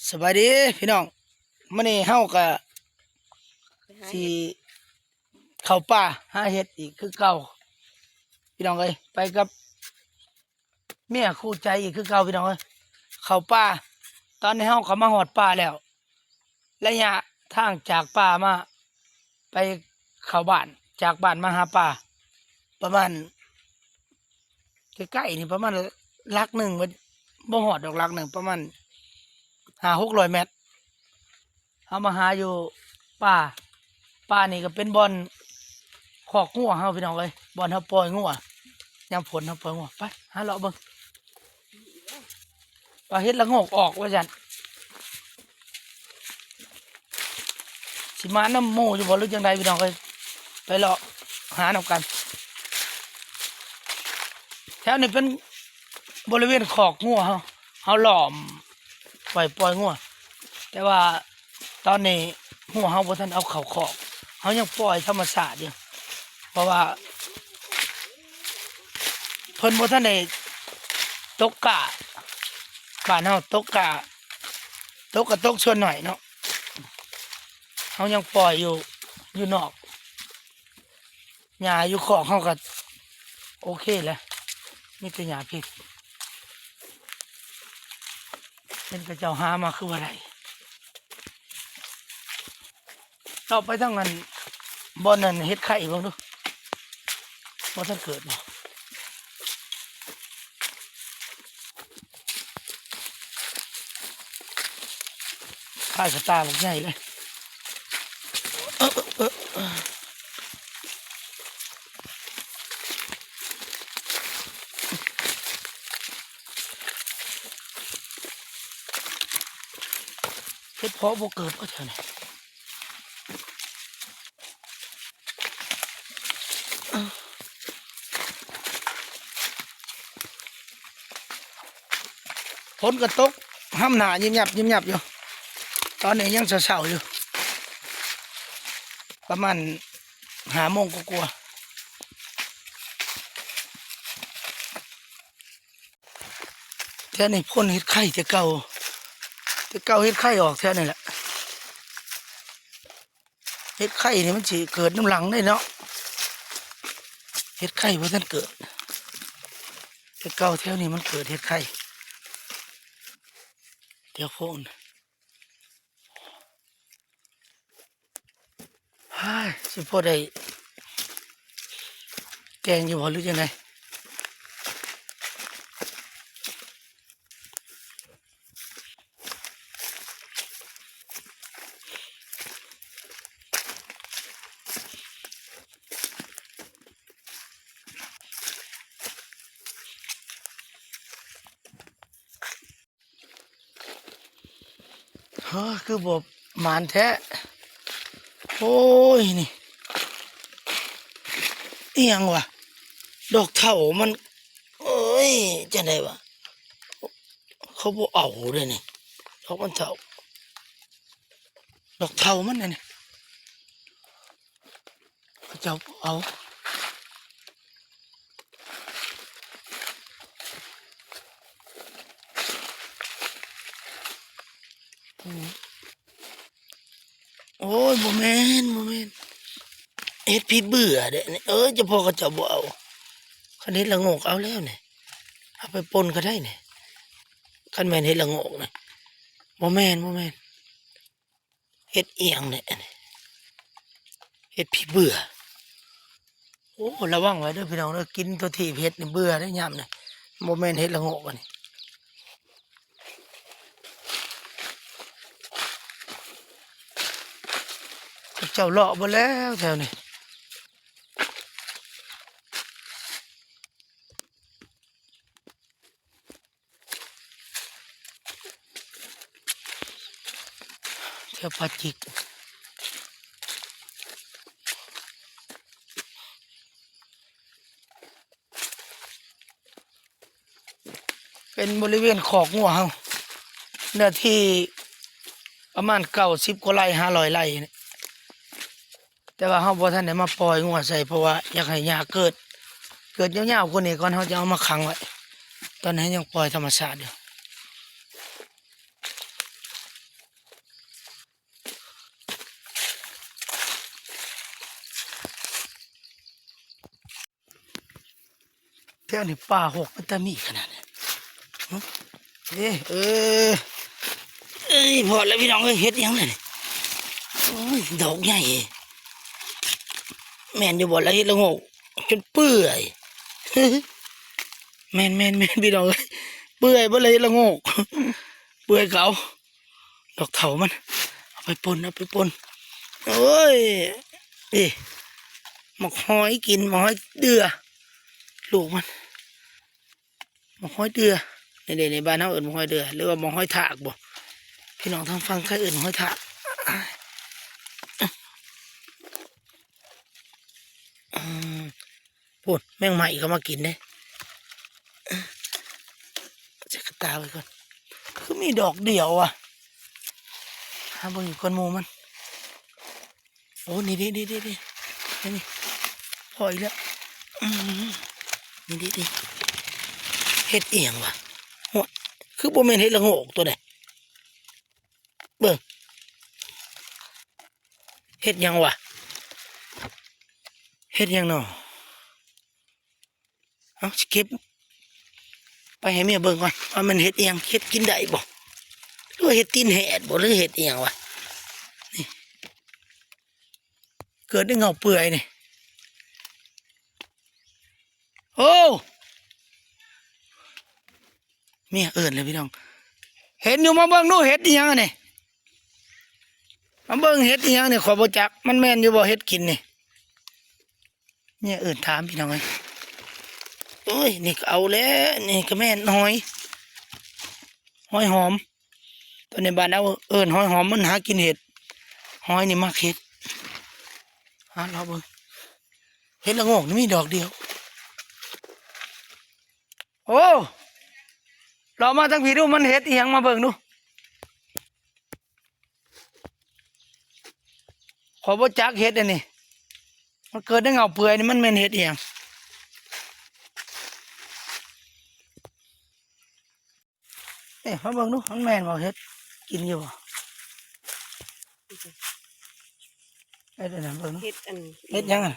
ສະບາຍດີພີ່ນ້ອງ, ມື້ນີ້ເຮົາກະຊິເຂົ້າປ່າຫາເຫັດອີກຄືເກົ່າ ພີ່ນ້ອງເອີຍ, ໄປກັບເມຍຄູ່ໃຈອີກຄືເກົ່າ ພີ່ນ້ອງເອີຍ, ເຂົ້າປ່າ. ຕອນນີ້ເຮົາກະມາຮອດປ່າແລ້ວ, ໄລຍະທາງຈາກປ່າມາ ໄປເຂົ້າບ້ານ, ຈາກບ້ານມາຫາປ່າ ປະມານ ໃກ້ໆນີ້ປະມານຫຼັກໜຶ່ງ ບໍ່ຮອດດອກຫຼັກໜຶ່ງ ປະມານຫ້າຫົກຮ້ອຍແມັດ. ເຮົາມາຫາຢູ່ປ່າ, ປ່ານີ້ກະເປັນບ່ອນຄອກງົວເຮົາ ພີ່ນ້ອງເອີຍ, ບ່ອນເຮົາປ່ອຍງົວ ຍາມຝົນເຮົາປ່ອຍງົວ. ໄປຫາເລາະເບິ່ງ. ວ່າເຫັດລະໂງກອອກວ່າຊັ້ນ, ຊິມານຳໝູ່ຢູ່ບໍ່ ຫຼືຈັ່ງໃດພີ່ນ້ອງເອີຍ, ໄປເລາະຫານຳກັນ. ແຖວນີ້ເປັນບໍລິເວນຄອກງົວເຮົາ, ເຮົາລ້ອມໄວ້ປ່ອຍງົວ, ແຕ່ວ່າຕອນນີ້ງົວເຮົາບໍ່ທັນເອົາເຂົ້າຄອກ, ເຮົາຍັງປ່ອຍທຳມະຊາດຢູ່ ເພາະວ່າເພິ່ນບໍ່ທັນໄດ້ຕົກກ້າ, ບ້ານເຮົາຕົກກ້າ ຕົກກະຕົກສ່ວນໜ້ອຍເນາະ, ເຮົາຍັງປ່ອຍຢູ່ ຢູ່ນອກ. ຫຍ້າຢູ່ຄອກເຮົາກະໂອເຄແຫຼະ, ມີແຕ່ຫຍ້າພິກ. ເຫັນເຂົາເຈົ້າຫາມາຄືວ່າໄດ້. ເລາະໄປທາງອັນ ບ່ອນນັ້ນເຫັດໄຂ່ເບິ່ງດູ, ບໍ່ທັນເກີດບໍ່? ພາຍກະຕາບັກໃຫຍ່ເລີຍ. ເຫັດເຜາະບໍ່ເກີດບໍ່ແຖວນີ້. ຝົນກະຕົກ ຮຳໜ້າຍິບຍັບຍິບຍັບຢູ່, ຕອນນີ້ຍັງເຊົ້າໆຢູ່ ປະມານຫ້າໂມງກວ່າໆ. ແຖວນີ້ພົ້ນເຫັດໄຂ່ແຕ່ເກົ່າ, ແຕ່ເກົ່າເຫັດໄຂ່ອອກແຖວນີ້ແຫຼະ. ເຫັດໄຂ່ນີ້ມັນຊິເກີດນຳຫຼັງເດ້ເນາະ, ເຫັດໄຂ່ບໍ່ທັນເກີດ, ແຕ່ເກົ່າແຖວນີ້ມັນເກີດເຫັດໄຂ່ ແຖວໂພນ. ຊິພໍໄດ້ແກງຢູ່ບໍ່ ຫຼືຈັ່ງໃດ? ເຮີ ຄືບໍ່ໝານແທ້. ໂອ້ຍ ນີ້ອີ່ຫຍັງວະ? ດອກເຖົ້າມັນ ເອີຍ ຈັ່ງໃດວະ? ເຂົາບໍ່ເອົາເດ້ນີ້ ດອກມັນເຖົ້າ ດອກເຖົ້າມັນນີ້. ເຂົາເຈົ້າບໍ່ເອົາ. ໂອ້ຍ ບໍ່ແມ່ນ ບໍ່ແມ່ນ ເຫັດຜີເບື່ອເດ້ນີ້. ເອີ ຈະພໍເຂົາເຈົ້າບໍ່ເອົາ. ຄັນເຫັດລະໂງກເອົາແລ້ວນີ້ ເອົາໄປປົ່ນກະໄດ້ນີ້. ຄັນແມ່ນເຫັດລະໂງກນະ. ບໍ່ແມ່ນ ບໍ່ແມ່ນ. ເຫັດອີ່ຫຍັງແດ່ອັນນີ້? ເຫັດຜີເບື່ອ. ໂອ້ ລະວັງໄວ້ເດີພີ່ນ້ອງເດີ, ກິນຕົວທີ່ເຫັດນີ້ເບື່ອເດ້ຍາມນີ້. ບໍ່ແມ່ນເຫັດລະໂງກອັນນີ້. ເຂົາເຈົ້າເລາະເບິດແລ້ວແຖວນີ້. ແຖວປ່າຈິກ ເປັນບໍລິເວນຄອກງົວເຮົາ ເນື້ອທີ່ປະມານເກົ້າສິບກວ່າໄຮ່ ຫ້າຮ້ອຍໄຮ່ນີ້. ແຕ່ວ່າເຮົາບໍ່ທັນໄດ້ມາປ່ອຍງົວໃສ່ ເພາະວ່າຢາກໃຫ້ຫຍ້າເກີດ ເກີດຍາວໆກວ່ານີ້ກ່ອນ ເຮົາຈະເອົາມາຂັງໄວ້. ຕອນນີ້ຍັງປ່ອຍທຳມະຊາດຢູ່. ແຖວນີ້ປ່າຮົກເປັນຕາມີຂະໜາດນີ້. ຫຶ ເອີ ເອີ ເອີຍ ພໍແລ້ວພີ່ນ້ອງເອີຍ. ເຫັດຫຍັງລະນີ້? ໂອ້ຍ ດອກໃຫຍ່. ແມ່ນຢູ່ບໍ່ລະ ເຫັດລະໂງກຈົນເປື່ອຍ? ແມ່ນໆໆ ພີ່ນ້ອງເອີຍ ເປື່ອຍເບິດລະ ເຫັດລະໂງກເປື່ອຍເຂົາ. ດອກເຖົ້າມັນ ເອົາໄປປົ່ນ ເອົາໄປປົ່ນ. ໂອ້ຍ ນີ້ ໝາກຫອຍກິນ ໝາກຫອຍເດື່ອ ລູກມັນ ໝາກຫອຍເດື່ອ. ນີ້ເດ້ ໃນບ້ານເຮົາເອີ້ນໝາກຫອຍເດື່ອ ຫຼືວ່າໝາກຫອຍທາກບໍ? ພີ່ນ້ອງທາງຝັ່ງໄທເອີ້ນໝາກຫອຍທາກ. ອືມ ພຸ້ນ ແມງໄມ້ເຂົາມາກິນເດ້. ຈັກກະຕາໄວ້ກ່ອນ ຄືມີດອກດຽວວະ. ຫາເບິ່ງອີກກ່ອນໝູ່ມັນ. ໂອ້ ນີ້ເດ້ ນີ້ເດ້ ນີ້ ນີ້ ພໍອີກແລ້ວ. ອືມ ນີ້ເດ້ ນີ້ ເຫັດອີ່ຫຍັງວະ? ໂອ້ຍ ຄືບໍ່ແມ່ນເຫັດລະໂງກໂຕໃດ? ເບິ່ງ ເຫັດຫຍັງວະ? ເຫັດຫຍັງນໍ? ເອົາ ຊິເກັບໄປໃຫ້ເມຍເບິ່ງກ່ອນ ວ່າມັນເຫັດອີ່ຫຍັງ ເຫັດກິນໄດ້ບໍ່ ຫຼືວ່າເຫັດຕີນແຫດບໍ່ ຫຼືເຫັດອີ່ຫຍັງວະ? ນີ້ ເກີດໃນເຫງົ້າເປື່ອຍນີ້. ໂອ້ ເມຍເອີ້ນແລ້ວພີ່ນ້ອງ ເຫັນຢູ່. ມາເບິ່ງດູ ເຫັດອີ່ຫຍັງອັນນີ້? ມາເບິ່ງເຫັດອີ່ຫຍັງນີ້ ຂ້ອຍບໍ່ຈັກ ມັນແມ່ນຢູ່ບໍ່ເຫັດກິນນີ້? ເມຍເອີ້ນຖາມພີ່ນ້ອງເອີຍ. ໂອ້ຍ ນີ້ກໍເອົາແລ້ວ ນີ້ກໍແມ່ນຫອຍ ຫອຍຫອມ. ຕອນໃນບ້ານເຮົາເອີ້ນຫອຍຫອມ ມັນຫາກິນເຫັດ ຫອຍນີ້ມັກເຫັດ. ຫາເລາະເບິ່ງ ເຫັດລະໂງກນີ້ມີດອກດຽວ. ໂອ້ ເລາະມາທາງພີ້ດູ ມັນເຫັດອີ່ຫຍັງ ມາເບິ່ງດູ. ຂ້ອຍບໍ່ຈັກເຫັດອັນນີ້ ມັນເກີດໃນເຫງົ້າເປື່ອຍນີ້ ມັນແມ່ນເຫັດອີ່ຫຍັງ? ເອີ ມາເບິ່ງດູ ມັນແມ່ນບໍ່ ເຫັດກິນຢູ່ບໍ່? ເຮັດອັນນັ້ນເບິ່ງ ເຫັດອັນ ເຫັດຫຍັງຫັ້ນ?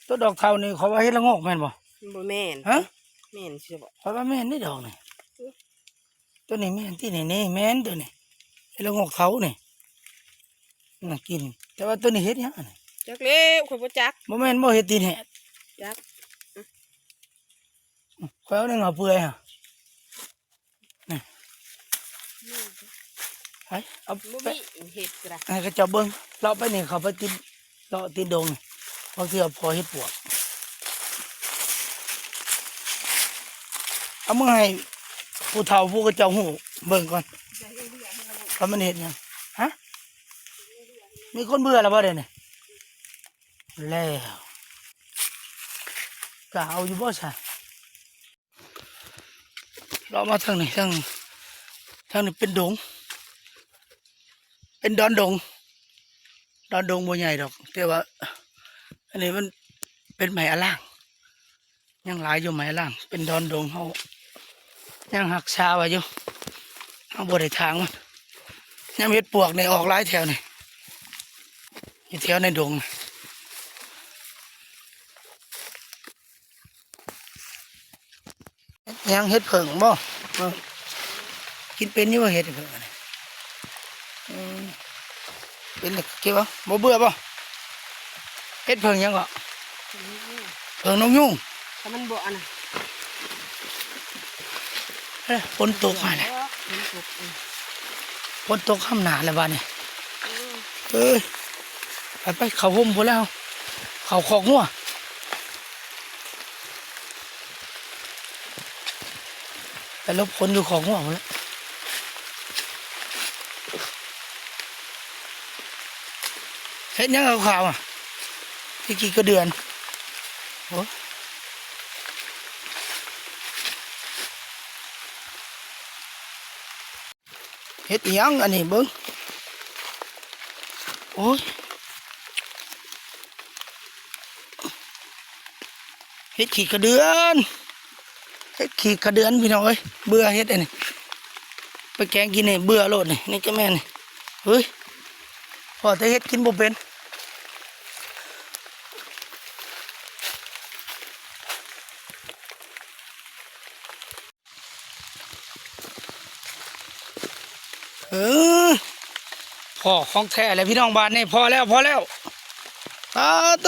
ໂຕດອກເຖົ້ານີ້ ເຂົາວ່າເຫັດລະໂງກແມ່ນບໍ່? ບໍ່ແມ່ນ. ຮະ? ແມ່ນຊິບໍ່? ຂ້ອຍວ່າແມ່ນເດ້ດອກນີ້. ໂຕນີ້ແມ່ນຕິ ນີ້ ນີ້ແມ່ນໂຕນີ້ ເຫັດລະໂງກເຖົ້ານີ້ ໜ້າກິນ. ແຕ່ວ່າໂຕນີ້ເຫັດຫຍັງອັນນີ້? ຈັກແລ້ວ ຂ້ອຍບໍ່ຈັກ. ບໍ່ແມ່ນບໍ່ ເຫັດຕີນແຫດ? ຈັກ. ຂ້ອຍເອົາໃນເຫງົ້າເປື່ອຍຫະ ນີ້ ໄປ ເອົາ ບໍ່ ໄປ ມີເຫັດກະດາຍ ໃຫ້ເຂົາເຈົ້າເບິ່ງ. ເລາະໄປນີ້ ເຂົ້າໄປຕິດ ເລາະຕິດດົງ ບາງເທື່ອພໍເຫັດປວກ. ເອົາມືໃຫ້ຜູ້ເຖົ້າຜູ້ເຂົາເຈົ້າຮູ້ເບິ່ງກ່ອນ ວ່າມັນເຫັດຫຍັງ? ຮະ? ມີຄົນເບື່ອແລ້ວບໍ່ເດນີ້? ແລ້ວ ກ້າເອົາຢູ່ບໍ່ຊະ? ເລາະມາທາງນີ້ ທາງ ທາງນີ້ເປັນດົງ ເປັນດອນດົງ. ດອນດົງບໍ່ໃຫຍ່ດອກ ແຕ່ວ່າອັນນີ້ມັນເປັນໄມ້ອາລ່າງ ຍັງຫຼາຍຢູ່ໄມ້ອາລ່າງ. ເປັນດອນດົງ ເຮົາຍັງຮັກສາໄວ້ຢູ່ ເຮົາບໍ່ໄດ້ຖາງມັນ. ຍາມເຫັດປວກນີ້ອອກຫຼາຍແຖວນີ້ ຢູ່ແຖວໃນດົງ. ເຮັດຫຍັງ? ເຫັດເຜິ້ງບໍ? ເອີ ກິນເປັນຢູ່ບໍ່ເຫັດເຜິ້ງນີ້? ອືມ ເປັນແລ້ວເກັບເອົາ ບໍ່ເບື່ອບໍ? ເຫັດເຜິ້ງຫຍັງເກາະ? ເຜິ້ງນົກຍູງ ຖ້າມັນບໍ່ອັນນັ້ນ. ເອີ ຝົນຕົກມາແລ້ວ ຝົນຕົກ ອືມ ຝົນຕົກຫ້ຳໜ້າແລ້ວບາດນີ້. ເອີ ເອີຍ ໄປໆ ເຂົ້າຮົ່ມພຸ້ນແລ້ວ ເຂົ້າຄອກງົວ. ໄປຫຼົບຝົນຢູ່ຄອກງົວພຸ້ນແຫຼະ. ເຮັດຫຍັງຂາວໆ ອະ? ຂີ້ກະເດືອນ. ໂອ້ ເຮັດອີ່ຫຍັງອັນນີ້ເບິ່ງ. ໂອ້ຍ ເຫັດຂີ້ກະເດືອນ ເຫັດຂີ້ກະເດືອນພີ່ນ້ອງເອີຍ. ເບື່ອເຫັດອັນນີ້ ໄປແກງກິນນີ້ເບື່ອໂລດນີ້. ນີ້ກະແມ່ນນີ້ ເຮີ້ຍ ພໍແຕ່ເຮັດກິນບໍ່ເປັນ. ເອີ ພໍ້ຂອງແທ້ແລ້ວພີ່ນ້ອງ ບາດນີ້ພໍ້ແລ້ວ ພໍ້ແລ້ວ. ປາໂຕ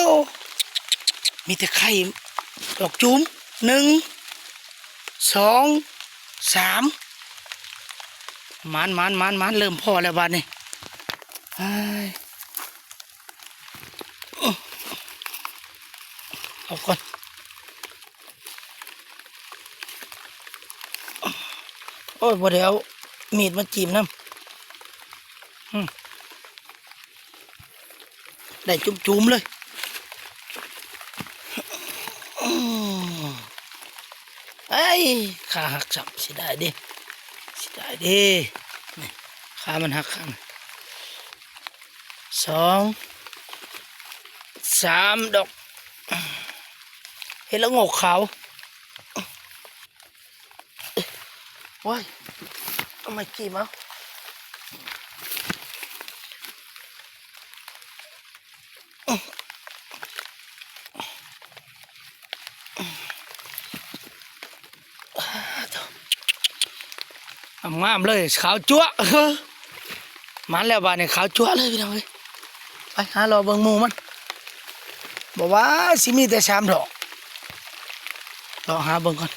ມີແຕ່ໄຂ່ດອກຈູມ ໜຶ່ງ ສອງ ສາມ ໝານ ໝານ ໝານ ໝານ ເລີ່ມພໍ້ແລ້ວບາດນີ້. ເອີຍ ເອົາກ່ອນ. ໂອ້ຍ ບໍ່ໄດ້ເອົາມີດມາຈີ້ມນຳ. ອືມ ໄດ້ຈຸ້ມໆເລີຍ. ອືມ ໄອ້ ຂາຫັກຊ້ຳ ເສຍດາຍເດ້ ເສຍດາຍເດ້. ນີ້ ຂາມັນຫັກຂ້າງ ສອງ ສາມດອກ ເຫັດລະໂງກຂາວ. ໂອ້ຍ ເອົາໄມ້ຈີ້ມາ. ງາມໆເລີຍ ຂາວຈັ້ວະ. ມາແລ້ວບາດນີ້ ຂາວຈັ້ວະເລີຍພີ່ນ້ອງເອີຍ. ໄປຫາເລາະເບິ່ງໝູ່ມັນ ບໍ່ວ່າຊິມີແຕ່ສາມດອກ ເລາະຫາເບິ່ງກ່ອນ.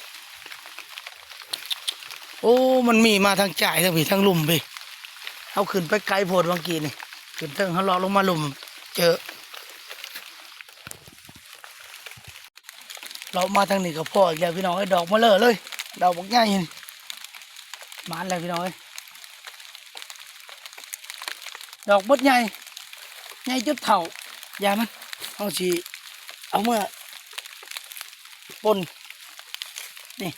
ໂອ້ ມັນມີມາທາງຈ້າຍທາງພີ້ ທາງລຸ່ມພີ້. ເຮົາຂຶ້ນໄປໄກໂພດຫວ່າງກີ້ນີ້ ຂຶ້ນເທິງ ເຮົາເລາະລົງມາລຸ່ມເຈີ. ເລາະມາທາງນີ້ກໍພໍ້ອີກແລ້ວພີ່ນ້ອງເອີຍ ດອກເບີເລີເລີຍ ດອກບັກໃຫຍ່. ໝານແລ້ວພີ່ນ້ອງເອີຍ ດອກບົດໃຫຍ່ ໃຫຍ່ຈົນເຖົ້າ. ຢ່າມັນ ເຮົາຊິເອົາເມືອປົ່ນ ນີ້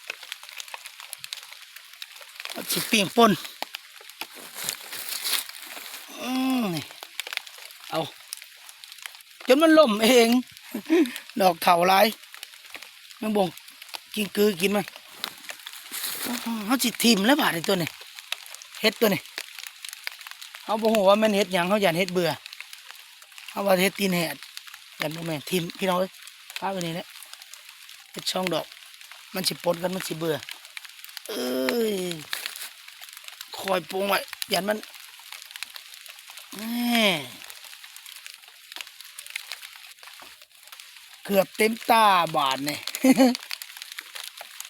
ເຮົາຊິປີ້ງປົ່ນ. ອືມ ນີ້ ເອົາ ຈົນມັນລົ້ມເອງ ດອກເຖົ້າຫຼາຍ ແມງບົງກິງກືກິນມັນ. ເຮົາຊິຖິ້ມແລ້ວບາດນີ້ ຕົວນີ້ ເຫັດຕົວນີ້ ເຮົາບໍ່ຮູ້ວ່າແມ່ນເຫັດຫຍັງ ເຮົາຢ້ານເຫັດເບື່ອ ເຮົາວ່າເຫັດຕີນແຫດ ຢ້ານບໍ່ແມ່ນ ຖິ້ມພີ່ນ້ອງເອີຍ ປະໄວ້ນີ້ແຫຼະ. ເຮັດສອງດອກ ມັນຊິປົນກັນ ມັນຊິເບື່ອ. ເອີຍ ຄອຍປົງໄວ້ ຢ້ານມັນ ແໝ່ ເກືອບເຕັມຕາບາດນີ້.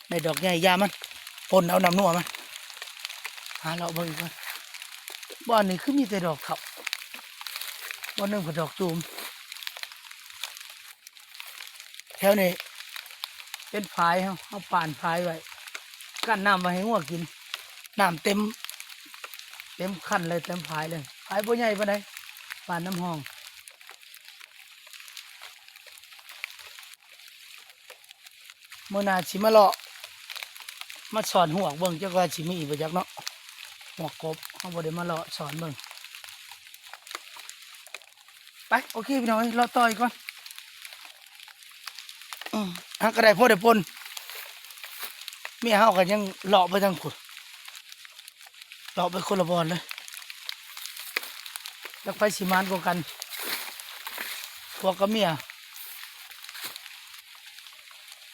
ໄດ້ດອກໃຫຍ່ ຢ່າມັນ ປົນເອົານ້ຳນົວມັນ. ຫາເລາະເບິ່ງອີກກ່ອນ ບ່ອນນີ້ຄືມີແຕ່ດອກເຖົ້າ ບ່ອນໜຶ່ງກໍດອກຈູມ. ແຖວນີ້ເປັນຝາຍ ເຮົາ ເຮົາປານຝາຍໄວ້ ກັ້ນນ້ຳໄວ້ໃຫ້ງົວກິນ. ນ້ຳເຕັມ ເຕັມຄັນເລີຍ ເຕັມຝາຍເລີຍ. ຝາຍບໍ່ໃຫຍ່ປານໃດ ປານນ້ຳຮ່ອງ. ມື້ໜ້າຊິມາເລາະ ມາສອນຮວກເບິ່ງ ຈັກວ່າຊິມີບໍ່ຈັກເນາະ ຮວກກົບ ເຮົາບໍ່ໄດ້ມາເລາະສອນເບິ່ງ. ໄປ ໂອເຄພີ່ນ້ອງເອີຍ ເລາະຕໍ່ອີກກ່ອນ. ອືມ ຫາກໍໄດ້ພໍໄດ້ປົນ ເມຍເຮົາກໍຍັງເລາະໄປທາງພຸ້ນ ເລາະໄປຄົນລະບ່ອນເລີຍ ຈັກໃຜຊິໝານກວ່າກັນ ຜົວກັບເມຍ.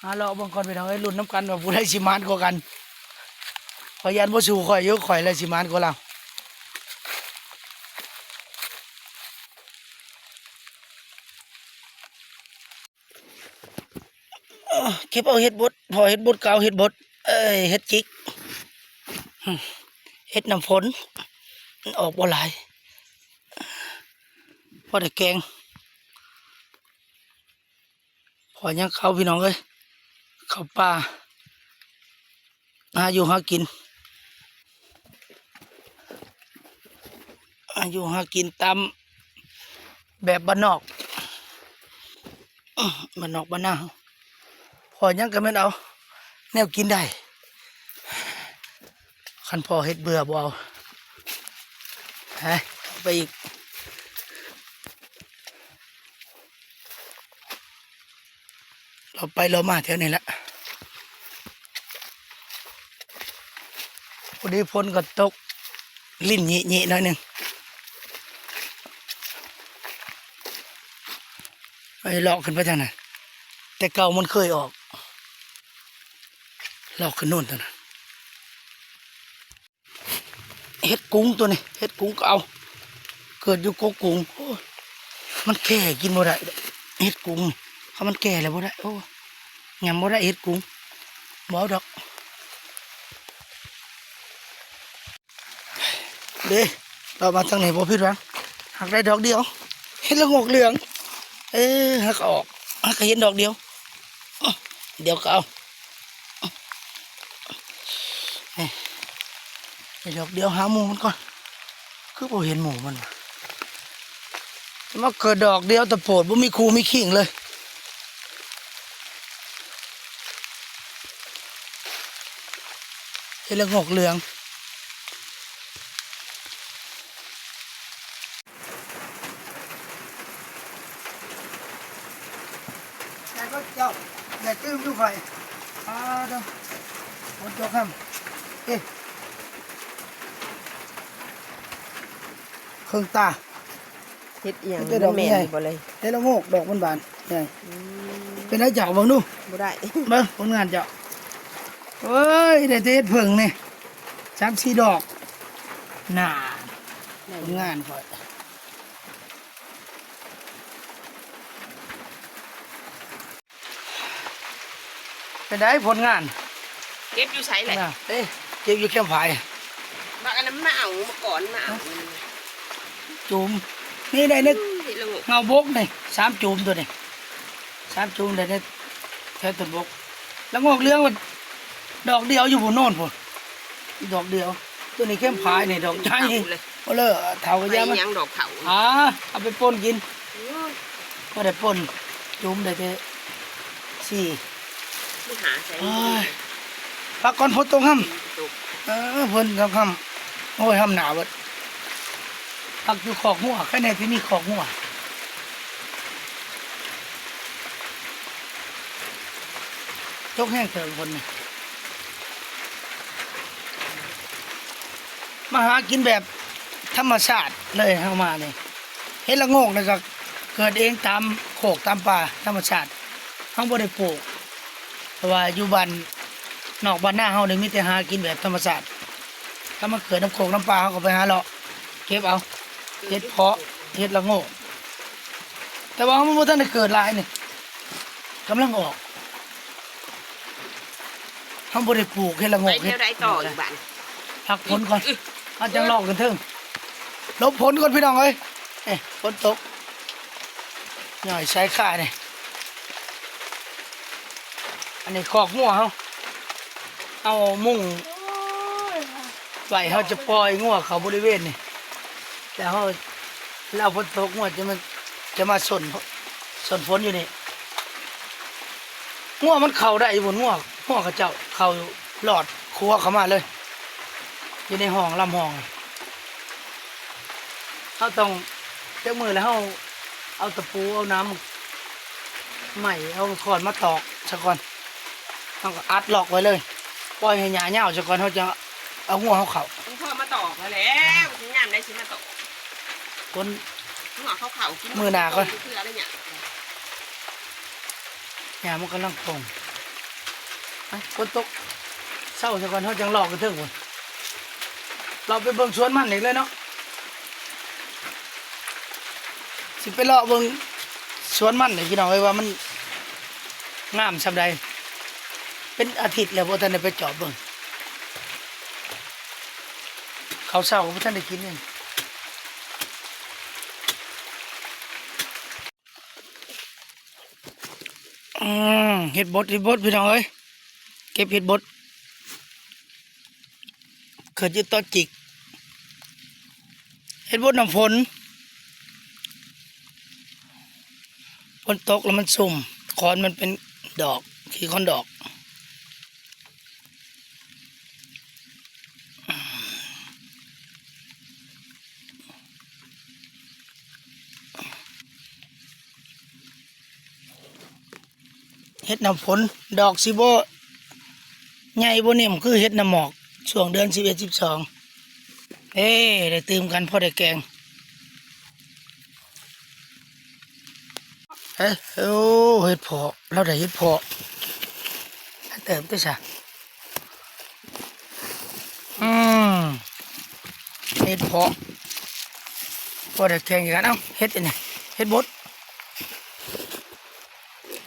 ຫາເລາະເບິ່ງກ່ອນພີ່ນ້ອງເອີຍ ລຸ້ນນຳກັນວ່າຜູ້ໃດຊິໝານກວ່າກັນ. ຂ້ອຍຢ້ານບໍ່ສູ້ຂ້ອຍຢູ່ ຂ້ອຍແຫຼະຊິໝານກວ່າລາວ. ເອີ ເກັບເອົາເຫັດບົດ ພໍ້ເຫັດບົດກໍເອົາເຫັດບົດ ເອີຍ ເຫັດຈິກ ເຫັດນ້ຳຝົນ ມັນອອກບໍ່ຫຼາຍ ພໍໄດ້ແກງ. ພໍຍັງເຂົ້າພີ່ນ້ອງເອີຍ ເຂົ້າປ່າ ຫາຢູ່ຫາກິນ ຫາຢູ່ຫາກິນຕາມແບບບ້ານນອກ ບ້ານນອກບ້ານນາເຮົາ ພໍຍັງກໍແມ່ນເອົາແນວກິນໄດ້ ຄັນພໍເຮັດເບື່ອບໍ່ເອົາ. ໄປ ເລາະໄປເລາະມາແຖວນີ້ແຫຼະ ພໍດີຝົນກໍຕົກ ລິນຫຍິໆໜ້ອຍໜຶ່ງ ໄປເລາະຂຶ້ນໄປທາງນັ້ນ ແຕ່ເກົ່າມັນເຄີຍອອກ ເລາະຂຶ້ນໂນ້ນທາງນັ້ນ. ເຫັດກຸງໂຕນີ້ ເຫັດກຸງກໍເອົາ ເກີດຢູ່ກົກກຸງ. ໂອ້ຍ ມັນແກ່ກິນບໍ່ໄດ້ ເຫັດກຸງນີ້ ຄັນມັນແກ່ແລ້ວບໍ່ໄດ້. ໂອ້ຍ ຫຍ້ຳບໍ່ໄດ້ເຫັດກຸງ ບໍ່ເອົາດອກ. ເດ້ ເລາະມາທາງນີ້ບໍ່ຜິດຫວັງ ຫາກໄດ້ດອກດຽວ ເຫັດລະໂງກເຫຼືອງ. ເອີ ຫາກອອກ ຫາກເຫັນດອກດຽວ ດຽວກໍເອົາ. ນີ້ ໄດ້ດອກດຽວ ຫາໝູ່ມັນກ່ອນ ຄືບໍ່ເຫັນໝູ່ມັນ ມາເກີດດອກດຽວຕະໂປດ ບໍ່ມີຄູ່ມີຄີງເລີຍ. ເຫັດລະໂງກເຫຼືອງ ແຕ່ກໍເຈົ້າ ຢ່າຕື່ມຢູ່ຂ້ອຍ ອ້າ ໂທ້ ຝົນຕົກຄ່ຳ ເອີ ເຄິ່ງຕາ. ເຮັດອີ່ຫຍັງ ມັນແມ່ນຢູ່ບໍ່ເລີຍ? ເຮັດລະໂງກດອກບານໆ ໃຫຍ່. ອືມ ເປັນໄດເຈົ້າ ເບິ່ງດູ. ບໍ່ໄດ້ ເບິ່ງຜົນງານເຈົ້າ. ໂອ້ຍ ໄດ້ແຕ່ເຮັດເຜິ້ງນີ້ ສາມສີ່ດອກ ນ່າ ໄດ້ຢູ່ ຜົນງານຂ້ອຍ. ເປັນໃດຜົນງານ? ເກັບຢູ່ໃສແຫຼະ? ເອີ ເກັບຢູ່ແຄມຝາຍ. ບັກອັນນັ້ນມາເອົາ ມາກ່ອນມາເອົາ. ຈູມ ນີ້ໄດ້ໃນ ເອີ ເຫັດລະໂງກ ເຫງົາບົກນີ້ ສາມຈູມໂຕນີ້ ສາມຈູມໄດ້ໃນແຖວຕົ້ນບົກ. ລະໂງກເຫຼືອງມັນດອກດຽວຢູ່ພຸ້ນ ໂນ່ນພຸ້ນ ດອກດຽວ. ໂຕນີ້ແຄມຝາຍນີ້ ອືມ ດອກໃຫຍ່ ເຖົ້າເລີຍ ເຖົ້າກໍຢ່າມັນ ຫຍັງດອກເຖົ້າ ອາ ເອົາໄປປົ່ນກິນ. ໂອ້ຍ ບໍ່ໄດ້ປົ່ນ ຈູມໄດ້ແຕ່ສີ່ ມັນຫາໃສ່ ໂອ້ຍ ພັກກ່ອນ ຝົນຕົກຄ່ຳ ຝົນຕົກ ເອີ ຝົນຕົກຄ່ຳ ໂອ້ຍ ຮ່ຳໜາວເບິດ. ພັກຢູ່ຄອກງົວ ໃຄແນ່ທີ່ມີຄອກງົວ. ຕົກແຮງເຕີບຝົນນີ້ ມາຫາກິນແບບທຳມະຊາດເລີຍ ເຮົາມານີ້ ເຫັດລະໂງກນີ້ກໍເກີດເອງຕາມໂຄກຕາມປ່າທຳມະຊາດ ເຮົາບໍ່ໄດ້ປູກ ເພາະວ່າຢູ່ບ້ານນອກບ້ານນາເຮົານີ້ມີແຕ່ຫາກິນແບບທຳມະຊາດ. ຖ້າມັນເກີດນຳໂຄກນຳປ່າ ເຮົາກໍໄປຫາເລາະເກັບເອົາ ເຫັດເຜາະ ເຫັດລະໂງກ ແຕ່ວ່າມັນບໍ່ທັນໄດ້ເກີດຫຼາຍນີ້ ກຳລັງອອກ. ເຮົາບໍ່ໄດ້ປູກເຫັດລະໂງກ ໄປແນວໃດຕໍ່ອີກບາດນີ້? ພັກຝົນກ່ອນ ເຮົາຈັ່ງເລາະຂຶ້ນເທິງ. ຫຼົບຝົນກ່ອນພີ່ນ້ອງເອີຍ ເອີ ຝົນຕົກ ຍ້ອຍສາຍຄານີ້. ອັນນີ້ຄອກງົວເຮົາ ເອົາມຸງໄວ້ ເຮົາຈະປ່ອຍງົວເຂົ້າບໍລິເວນນີ້ ແລ້ວເຮົາ ແລ້ວຝົນຕົກງົວຈະມາ ຈະມາຊົນ ຊົນຝົນຢູ່ນີ້. ງົວມັນເຂົ້າໄດ້ຢູ່ພຸ້ນ ງົວ ງົວເຂົາເຈົ້າເຂົ້າລອດຂົວເຂົ້າມາເລີຍ ຢູ່ໃນຮ່ອງ ລຳຮ່ອງ. ເຮົາຕ້ອງ ຈັກມື້ແລ້ວເຮົາເອົາຕະປູ ເອົາໜາມໄມ້ ເອົາຄ້ອນມາຕອກຊະກ່ອນ ເຮົາກໍອັດລັອກໄວ້ເລີຍ ປ່ອຍໃຫ້ຫຍ້າຍາວຊະກ່ອນ ເຮົາຈະເອົາງົວເຮົາເຂົ້າ. ມັນພໍມາຕອກແລ້ວ ຊິຍາມໃດຊິມາຕອກ ຄົນ ເອົາເຂົ້າກິນ ມື້ໜ້າກ່ອນ ເພື່ອໄລຍະ ຫຍ້າມັນກຳລັງປົ່ງ ໄປ ຝົນຕົກເຊົາຊະກ່ອນ ເຮົາຈັ່ງເລາະຂຶ້ນເທິງພຸ້ນ ເລາະໄປເບິ່ງສວນມັນອີກເລີຍເນາະ. ຊິໄປເລາະເບິ່ງສວນມັນນີ້ພີ່ນ້ອງເອີຍ ວ່າມັນງາມສ່ຳໃດ ເປັນອາທິດແລ້ວບໍ່ທັນໄດ້ໄປຈອບເບິ່ງ ເຂົ້າເຊົ້າກໍບໍ່ທັນໄດ້ກິນເລີຍ. ອືມ ເຫັດບົດ ເຫັດບົດ ພີ່ນ້ອງເອີຍ ເກັບເຫັດບົດ ເກີດຢູ່ຕໍ່ຈິກ ເຫັດບົດນ້ຳຝົນ ຝົນຕົກແລ້ວມັນຊຸ່ມ ຂອນມັນເປັນດອກ ຂີ້ຂອນດອກ. ເຫັດນ້ຳຝົນ ດອກຊິບໍ່ໃຫຍ່ບໍ່ເໜັ່ມຄືເຫັດນ້ຳໝອກ ຊ່ວງເດືອນສິບເອັດ ສິບສອງ. ເອີ ໄດ້ຕື່ມກັນ ພໍໄດ້ແກງ. ເອີ ໂອ້ ເຫັດເຜາະ ລາວໄດ້ເຫັດເຜາະ ຫຼາຍເຕີບເດ້ຊະ. ອືມ ເຫັດເຜາະ ພໍໄດ້ແກງກັນ. ເອົ້າ ເຫັດອັນນີ້ ເຫັດບົດ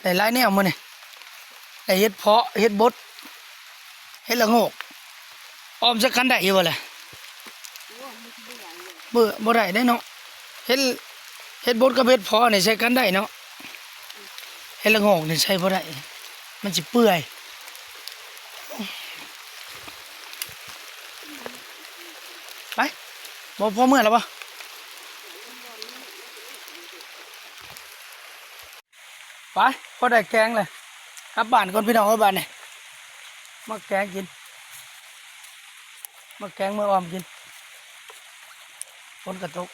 ໄດ້ຫຼາຍແນວມື້ນີ້ ໄດ້ເຫັດເຜາະ ເຫັດບົດ ເຫັດລະໂງກ. ອອມໃສ່ກັນໄດ້ຢູ່ບໍ່ລະ? ເບິ່ງ ບໍ່ໄດ້ເດ້ເນາະ. ເຫັດ ເຫັດບົດກັບເຫັດເຜາະນີ້ໃສ່ກັນໄດ້ເນາະ, ເຫັດລະໂງກນີ້ໃສ່ບໍ່ໄດ້ ມັນຊິເປື່ອຍ. ໄປ ບໍ່ ພໍເມືອແລ້ວບໍ່? ໄປ ພໍໄດ້ແກງເລີຍ ກັບບ້ານກ່ອນພີ່ນ້ອງເອີຍ. ບາດນີ້ມາແກງກິນ ມາແກງເມືອອອມກິນ ຝົນກະຕົກ.